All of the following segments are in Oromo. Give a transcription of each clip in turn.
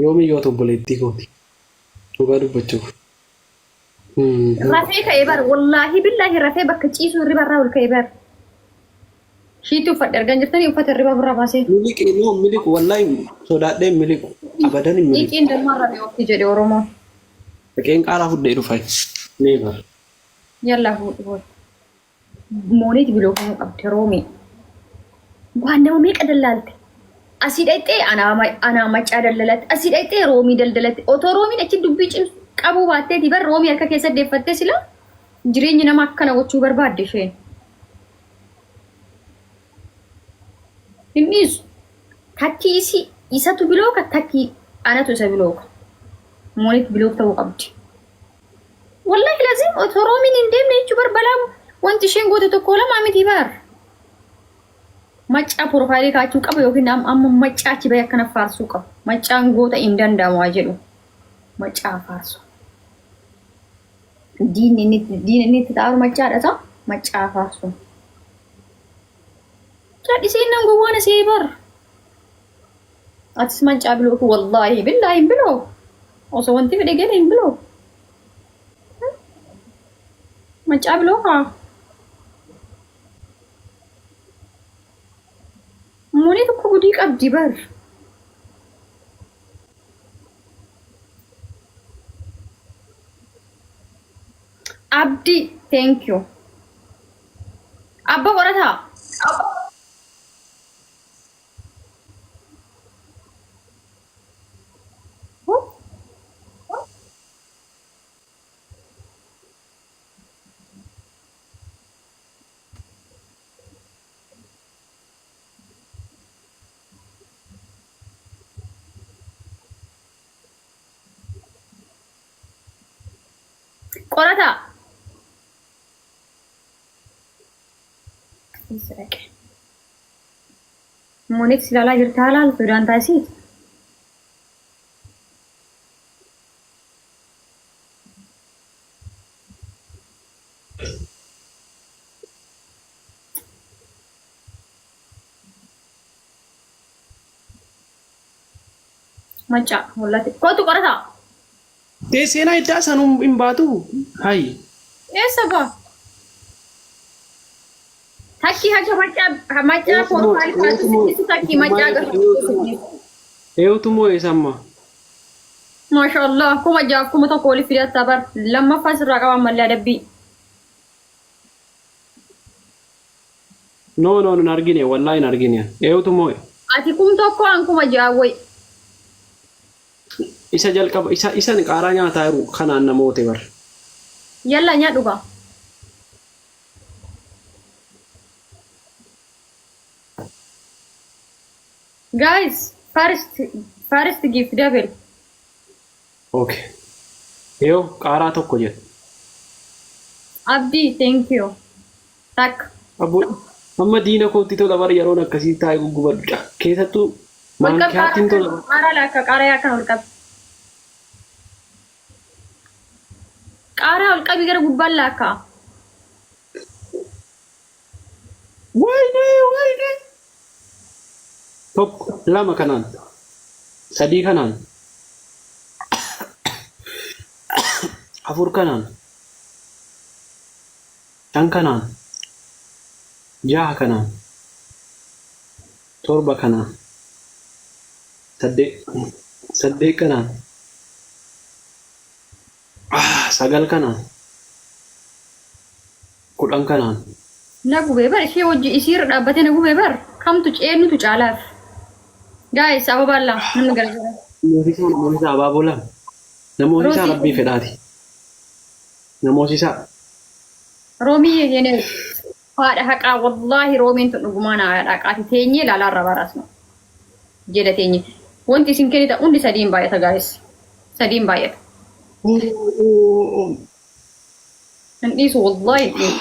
Yoomiyyuu ati obboleettii kooti. Dhugaa dubbachuuf. Rafee ka'e bar wallaahi billaahi rafee bakka ciisuu hirriba irraa ol ka'e bar. Shiitii uffadhe argaa jirtanii uffata hirriba birraa baasee. Miliqi moo miliqu wallaahi sodaadhee miliqu abadan hin miliqu. Xiiqiin dammarra mi'oofti jedhe Oromoon. Dhaqeen qaaraa fudhee dhufa. Never. Yallaa fuudhu bood. Mooneeti biloofamuu qabdi Roomee. Waan nama meeqa dallaalte. Asii dhaqxee anaa macaa daldalatte. Asii dhaqxee Roomii daldalatte. Otoo Roomiin achi dubbii cimsu qabuu baatteeti bar Roomii harka keessa deeffattee sila jireenya nama akkana gochuu barbaadde isheen. Hin dhiisu. Takkii isii isatu bilooka takkii anatu isa bilooka. Mooneet bilook ta'uu qabdi. Wallahi lazim otoo roomiin hin deemne jechuu bar balaa wanti isheen goote tokko lamaa miti bar. Maccaa porofaayilii kaachuu qaba yookiin amma maccaa achi bahee akkana faarsuu qaba. Maccaan goota hin danda'amu haa jedhu. Maccaa faarsu. Diinni inni diinni inni itti ta'aru maccaadha ta'a maccaa faarsu. Cadhisee nan gowwaan asii bar. Atis mancaa biloo wallaahi billaahi hin biloo. Osoo wanti fedhe gale hin biloo. Mancaa biloo kaa. Moonii tokko gudii qabdi bar. Abdi thank you. Abba qorataa. Qorataa. Eessa dhaqe? Moonex ilaalaa jirta laaltu daantaa isiiti. Macaa mul'ate. Kootu qorataa. Tee seenaa iddaa sanuu hin baatu hayi. Eessa baa? Takkii haga macaa macaa porfaayil kaatu siqisu takkii macaa gafa siqisu. Eewtu moo eesamma? Maasha Allah 6000 1000 waliif fidatta bar lammaffaa sirraa qabaan mallee adabbii. No no hin argine wallahi hin argine. Eewtu moo'e? Ati 1000 an 6000 wayi. Isa jalqaba isa isan qaaraa nyaataa jiru kanaan na moote bar. Yalla nyaadhu gaa. Guys, first first gift double. Okay. Eew qaaraa tokko jedhu. Abdii, thank you. Takka. Abbo amma diina kootti tola bar yeroon akkasii taa'ee guggubadhu keessattuu Ol qab qaaraa maankiyaattiin tola. qaaraa laakka qaaraa akkan ol qabi. Qaaraa ol qabi gara gubbaan laakka. Wayne wayne. Tokko lama kanaan sadii kanaan afur kanaan shan kanaan jaha kanaan torba kanaan saddeet saddeet kanaan sagal kanaan 10 kanaan. Na gubee bar ishee wajji isiirra dhaabbatee na gubee bar kamtu ceenutu caalaaf. Guys ababaa lama namni gargaara. Namoosisaa namoosisaa abaaboo lama. Namoosisaa Roosii rabbii fedhaati. Namoosisaa. Roomii yene haadha haqaa wallaahi roomiin tun dhugumaan haadha haqaati teenyee ilaalaa irra baraasnu jedha teenyee. Wanti isin kennita hundi sadiin baay'ata guys. Sadiin baay'ata. Hin dhiisu wallahi hin dhiisu.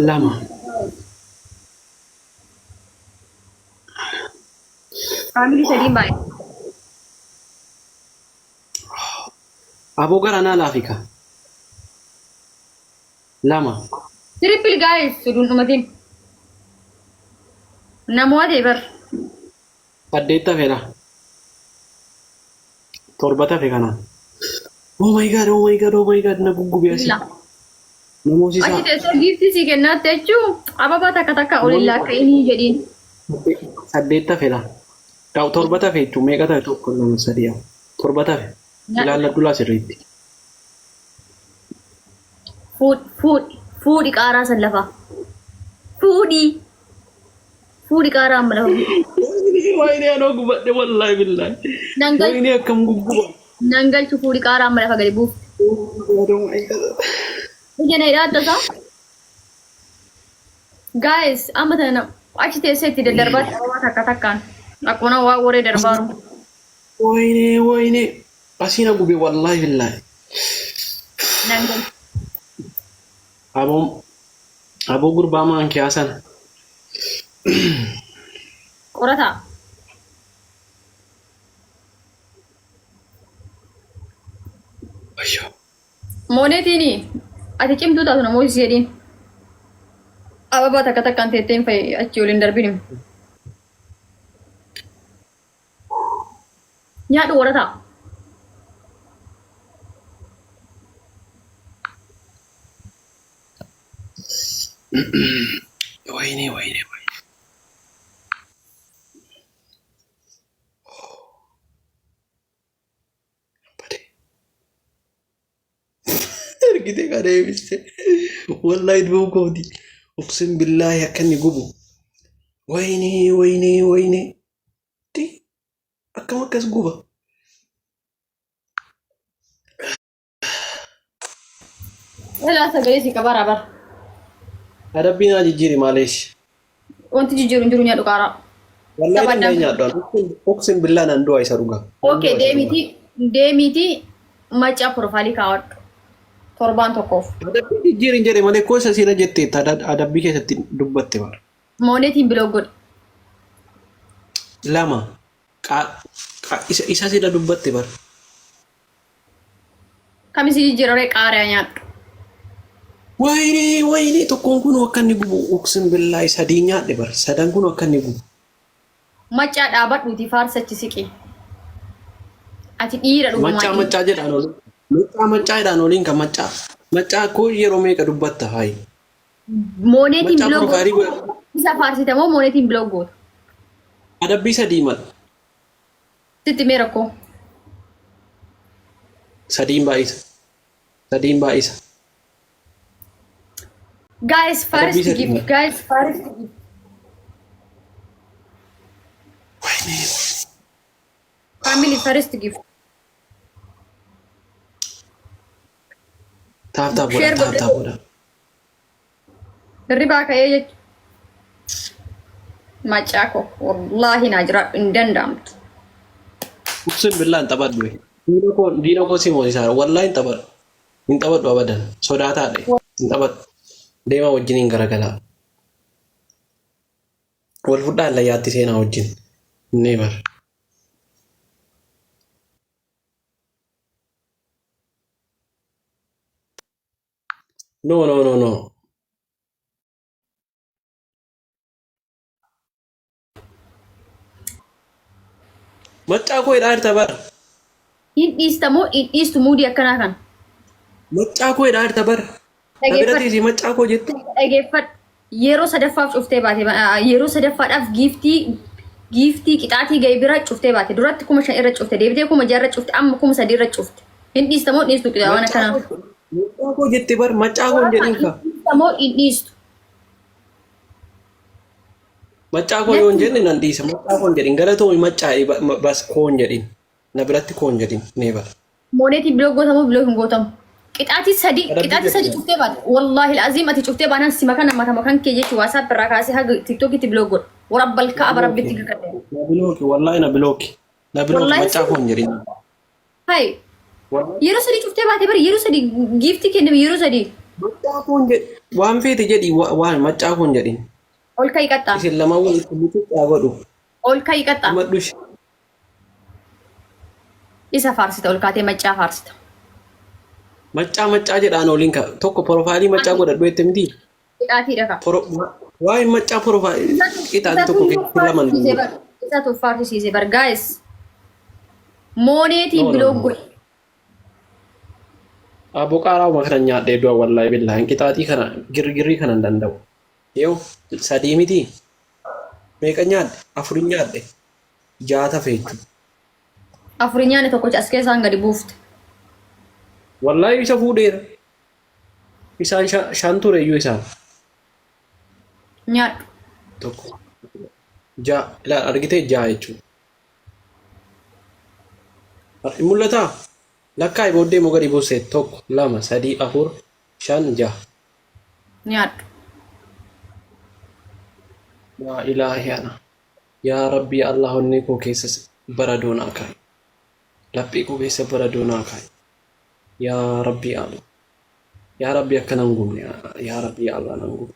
Lama. Faamilii sadiin baay'ata. Aboo gara naa laafika. Lama. Triple guys oduun dhumatin. Namoota bar. Saddeetta fedha. Torba tafe kanaan. Oh my God, oh my God, oh my God, na guggube asii. Laa. Namoosisaa. Achi teessoo giiftii sii kennaatti jechuun ababaa takka takka ol hin laakka'inii jedhiin. Saddeet tafe laa. Ta'u torba tafe jechuun meeqa tafe tokko lama sadii afur. Torba tafe. Ilaalladhu laa sirriitti. Fuudhi fuudhi qaaraa san lafaa. Fuudhi fuudhi qaaraa amma lafa. Wayinee anoo gubadhe wallaahi billaahi. Nan galchu Wayinee akkam gugguba. Nan galchu fuudhi qaaraa amma lafa gadi buufte. Ija na hidhaa tasaa. Guys, amma tana achi teessee itti daddarbaatti ababaa takka takkaan. Akkuma waa waree darbaaru. Wayinee wayinee. Asii na gube wallaahi billaahi. Nan galchu. Aboo aboo gurbaa maankiyaa sana. Qorataa. Ayyoo. Mooneetiin ati cimtuu taatu namoota si jedhiin. Ababaa takka takkaan teetteen fa'i achii waliin darbin. Nyaadhu qorataa. Wayinee wayinee wayinee. Bade. Argite kana eebiste. Wallahi du'uu kooti. Uqsim billaahi akka inni gubu. Wayinee wayinee wayinee. Ti akkam akkas guba. Elaa sagalee si qabaraa bara. Adabbii naa jijjiiri maaleesh. Wanti jijjiiru hin jiru nyaadhu qaaraa. Wallahi Tapha danda'e nyaadhu. Uqsim billaa nan du'a isa dhuga. Nan Okay, du'a isa dhuga. deemitii deemitii macaa profaayilii kaawwadhu. Torbaan tokkoof. Adabbii jijjiirin jedhe malee koo isa siira jetteetta adabbii keessatti dubbatte bara. Mooneetiin biloo godhi. Lama. Isa sila dubbatte bara. Kamisi jijjiiraree qaariyaa nyaadhu. Wayinee wayinee tokkoon kun akka inni gubu uqsim billaahi sadii nyaadhe bara. Sadan kun akka inni gubu. Maccaa dhaabadhuuti faarsachi siqi. Ati dhiira dhugumaa Maccaa dhiira. Maccaa jedhaan oliin. Maccaa maccaa jedhaan oliin kan maccaa. Maccaa koo yeroo meeqa dubbatta haayi. Mooneetiin Maccaa biloo profaayilii goota. godha. Isa faarsita moo mooneetiin biloo goota? Adabbii sadii mala. Sitti mee rakkoo. Sadiin baay'isa. Sadiin baay'isa. Guys, Adabbii first sadii gift. mala. Guys, first gift. Wayinee. Family first gift. Taap taap godha Share taap godhe. taap godha. Hirribaa ka'ee jechuudha. Macaa koo wallaahi naa jiraadhu hin danda'amtu. Uqsim billaa hin taphadhu. Diina koo si moosisaa wallaahi hin taphadhu. Hin taphadhu abadan. Sodaataadha. Hin taphadhu. Deemaa wajjin hin garagalaa. Wal fudhaa allayyaatti seenaa wajjin. Never. No no no no. Maccaa koo hidhaa jirta bara. Hin dhiista moo hin dhiistu muudii akkanaa kana? Maccaa koo hidhaa jirta bara. Na bira Dhageeffadhu. teessee maccaa koo jettu. Dhageeffadhu. Yeroo sadaffaaf cuftee baate yeroo sadaffaadhaaf giiftii giiftii qixaatii ga'e bira cuftee baate duratti 5000 irra cufte deebitee 6000 irra cufte amma 3000 irra cufte. Hin dhiista moo hin dhiistu waan Maccaa akkanaa? koo maccaa koo jette bar maccaa koo hin jedhin ka. Hin dhiista moo hin dhiistu? Maccaa koo yoo hin jenne nan dhiisa. Maccaa koo hin jedhin. Galatoomi maccaa bas koo hin jedhin. Na biratti koo hin jedhin. Never. Mooneetiin biloo gootamu biloo hin gootamu. Qixaatii sadii Adabbii qixaatii sadii jedhu. cuftee baate. Wallaahi aziim ati cuftee baanaan sima kana matama kan kee jechuun waasaap irraa kaasee haga tiktookitti biloo godha. Warabbal Na ka'aba bilooki. rabbitti kakadhe. Na bilooki. Wallaahi na bilooki. Na bilooki. Wallaahi Maccaa koo hin jedhin. Hai Wallaahi yeroo sadii cuftee baate bari yeroo sadii giiftii kenname yeroo sadii. maccaa koo hin jedhin. Waan feete jedhi waan maccaa koo hin jedhin. Ol ka'i qaxxaa. Isin lamaan walitti mucuccaa godhu. Ol ka'i qaxxaa. Himadhu ishee. Isa faarsita ol kaatee maccaa faarsita. Maccaa maccaa jedhaan oliin ka tokko porofaayilii maccaa godhadhu jette miti. Qixaatii dhaka. Waa'ee maccaa porofaayilii qixaatii tokko keessatti lama hin danda'u. Isatu faarsisiise bar guys. Mooneetiin No, no, bilook no. godhi. Abbo qaaraawuma kana nyaadhee du'a wallaahi billaahi qixaaxii kana girgirrii kana hin danda'u. Yoo sadii miti meeqa nyaadhe? Afur nyaadhe. Ja'a tafe jechuudha. Afurii nyaanne tokkocha as keessaan gadi buufte. Wallaahi isa fuudheera. Isaan shan ture iyyuu isaan. Nyaadhu. Tokko. Ja'a ilaal argitee ja'a jechuudha. Hin mul'ataa? Lakkaa'i booddee immoo gadi buusee tokko, lama, sadii, afur, shan, ja'a. Nyaadhu. Yaa ilaahi ana. Yaa Rabbi yaa Allah onnee koo keessa baradoo naa kaa'i. Laphee koo keessa baradoo naa kaa'i. Yaa Rabbi yaa Allah. Yaa Rabbi akka nan gubne. Yaa Rabbi yaa Allah nan gubne.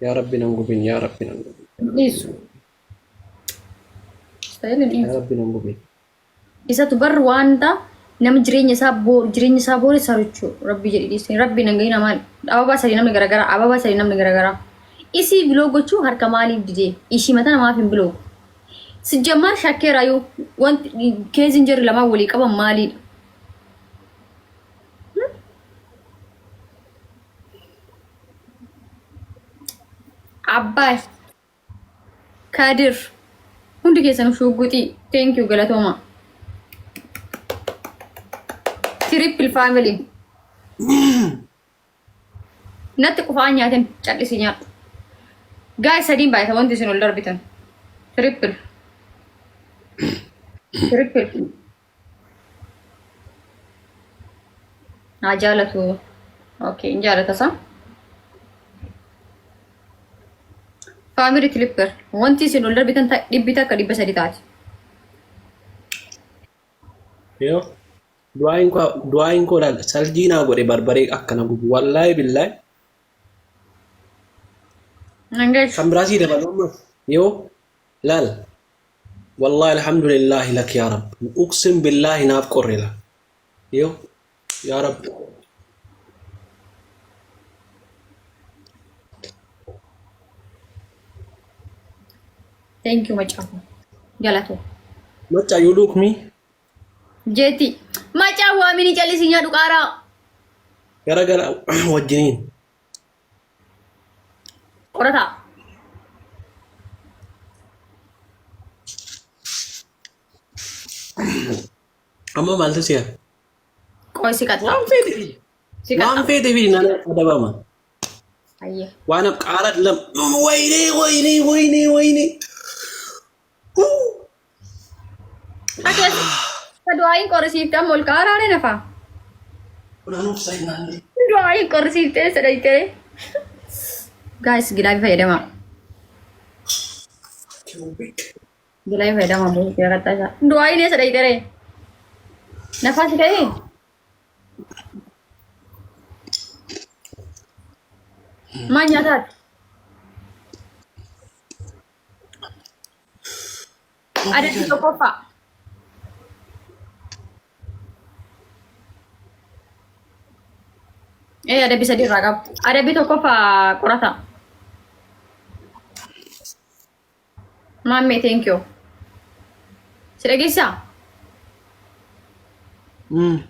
Yaa Rabbi nan gubin. Yaa Rabbi nan gubin. Dhiisu. Style hin Yaa dhiisu. Rabbi nan gubin. Isatu bar wanta nama jireenya isaa booru jireenya isaa boore saruchuu rabbi jedhi dhiisi rabbi nan gahina maali ababaa sadii namni garagaraa ababaa sadii namni garagaraa isii biloo gochuu harka maaliif didee ishii mata namaaf hin biloo sijjammaar shakkeeraayuu wanti keeziin jarri lamaan walii qaban maaliidha. Abbaay Kadir hundi keessanuu shugguxii thank you galatooma. Triple family. Natti qufaa nyaatin cal'isii nyaadhu. Guys sadiin baay'ata wanti isin ol darbitan. Triple. Triple. Haa jaalatu. Okay, hin jaalata isaa. Faamilii Tilipper. Wanti isin ol darbitan dhibbi takka 300 taati. Yoo du'aayin koo laal saljii naa godhe barbaree akkana gubu wallaahi billaahi Nan geessu. kan biraa sii dabalu ammas yoo laal Wallahi alhamdulillahi lak yaa Rabb. Uqsim billahi naaf qorre la. Yoo yaa Rabb. Thank you macaafa. Galatoo. Macca you look me. Jeeti. Macaa waamini callisii nyaadhu qaaraa. Gara gara wajjiniin. Qorataa. Amma maaltu si'a? Qoy si qaxxa. Waan feete fidi. Si Waan qaxxa. feete fidi nana adabama. Ayyee. Waan qaara lam. Wayinee wayinee wayinee wayinee. Akka du'aayin qorrisiifte amma ol kaaraare nafa. Kunanuuf saayinaan. Du'aayin qorrisiiftee sadhaytee. Guys gilaabii fayyadamaa. Gilaabii fayyadamaa booda qaxxaa isaa. Du'aayin eessa dhayxeree? Nafaa si ka'ee? Maal nyaataati? Adabbii tokkoffaa. Ee adabbii sadii irraa qabu. Adabbii tokkoffaa qorata. Maammee thank you. Si dhageessaa? Moonii.